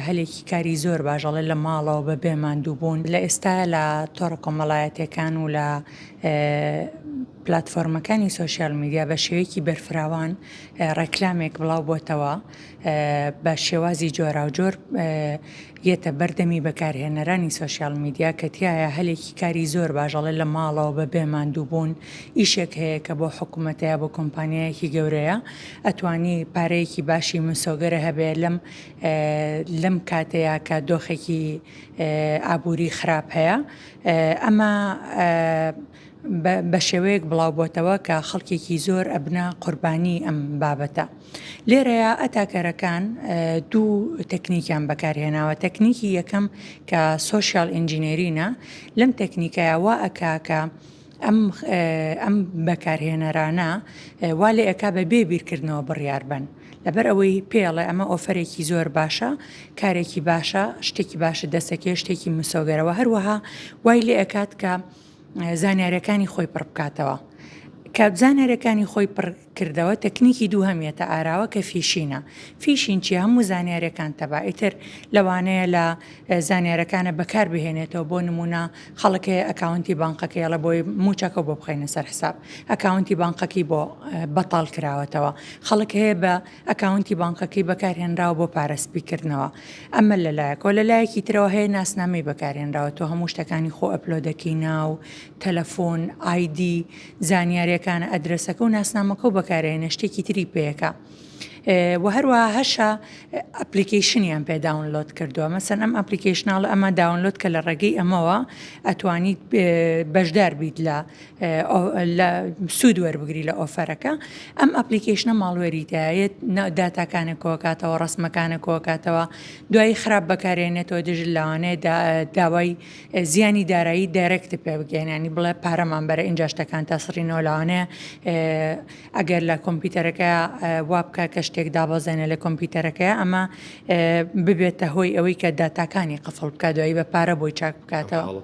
هەلێکی کاری زۆر باش ئەڵێ لە ماڵەوە بە بێ ماندووبوون لە ئێستایا لە تۆڕە کۆمەڵایەتیەکان و لە پلاتفۆرمەکانی سۆشیال میدیا بە شێوەیەکی بەرفراوان ڕێکلامێک بڵاو بۆتەوە بە شێوازی جۆراوجۆر یەتە بەردەمی بەکارهێنەرانی سۆشیال میدیا کە تیایا هەلێکی کاری زۆر باش ئەڵێ لە ماڵەوە بە بێ ماندووبوون ئیشێک هەیە کە بۆ حکومەتە یا بۆ کۆمپانیایەکی گەورەیە ئەتوانی پارەیەکی باشی مسۆگەرە هەبێ لەم لەم کاتەیا کە دۆخێکی ئابووری خراپ هەیە ئەمە بە شێوەیەک بڵاو بۆتەوە کە خەڵکێکی زۆر ئەبنە قوربانی ئەم بابەتە. لێرەیا attacker ەکان دوو تەکنیکیان بەکارهێناوە، تەکنیکی یەکەم کە social engineering ە، لەم تەکنیکەیا وا ئەکا کە ئەم ئەم بەکارهێنەرانە وا لێ ئەکا بە بێ بیرکردنەوە بڕیار بەن. لەبەر ئەوەی پێ ئەڵێ ئەمە offer ێکی زۆر باشە، کارێکی باشە، شتێکی باشت دەست ئەکەوێ، شتێکی مسۆگەرە وە هەروەها وای لێ ئەکات کە زانیاریەکانی خۆی پڕ بکاتەوە. کە زانیاریەکانی خۆی پڕ کردەوە تەکنیکی دووهەم یەتە ئاراوە کە phishing ە. phishing چیە؟ هەموو زانیاریەکان تەبا ئیتر لەوانەیە لە زانیارەکانە بەکار بهێنێتەوە بۆ نمونە خەڵک هەیە account ی بانقەکەی ئەڵێ بۆی موچەکەو بۆ بخەینە سەر حساب account ی بانقەکەی بۆ بەتاڵ کراوەتەوە خەڵک هەیە بە account ی بانقەکەی بەکارهێنراوە بۆ پارە سپیکردنەوە ئەمە لەلایەکەوە لەلایەکی ترەوە هەیە ناسنامەی بەکارهێنراوە تۆ هەموو شتەکانی خۆ upload ەکەی ناو تەلەفۆن ID زانیاریەکانە ئەدرەسەکە و ناسنامەکە و بەکارهێنێ شتێکی تری پێیەکە و هەروەها هەشە application یان پێ download کردووە مەسەن ئەم application ە ئەڵێ ئەمە download کە لە ڕێگەی ئەمەوە ئەتوانیت بەشدار بیت لە لە سوود وەربگری لە offer ەکە ئەم application ە malware ی تایەت داتاکانە کۆکاتەوە ڕسمەکانە کۆکاتەوە دوایی خراپ بەکارێنێتەوە دژ لەوانەیە داوای زیانی دارایی direct پێ بگەیەنێ یانی بڵێ پارەمان بەرە ئینجا شتەکان تاسڕینەوە لەوانەیە ئەگەر لە کۆمپیوتەرەکە وا بکە کە شتێک دابەزێنێ لە کۆمپیوتەرەکەی ئەمە ببێتە هۆی ئەوەی کە داتاکانی قفڵ بکات دوایی بە پارە بۆی چاک بکاتەوە.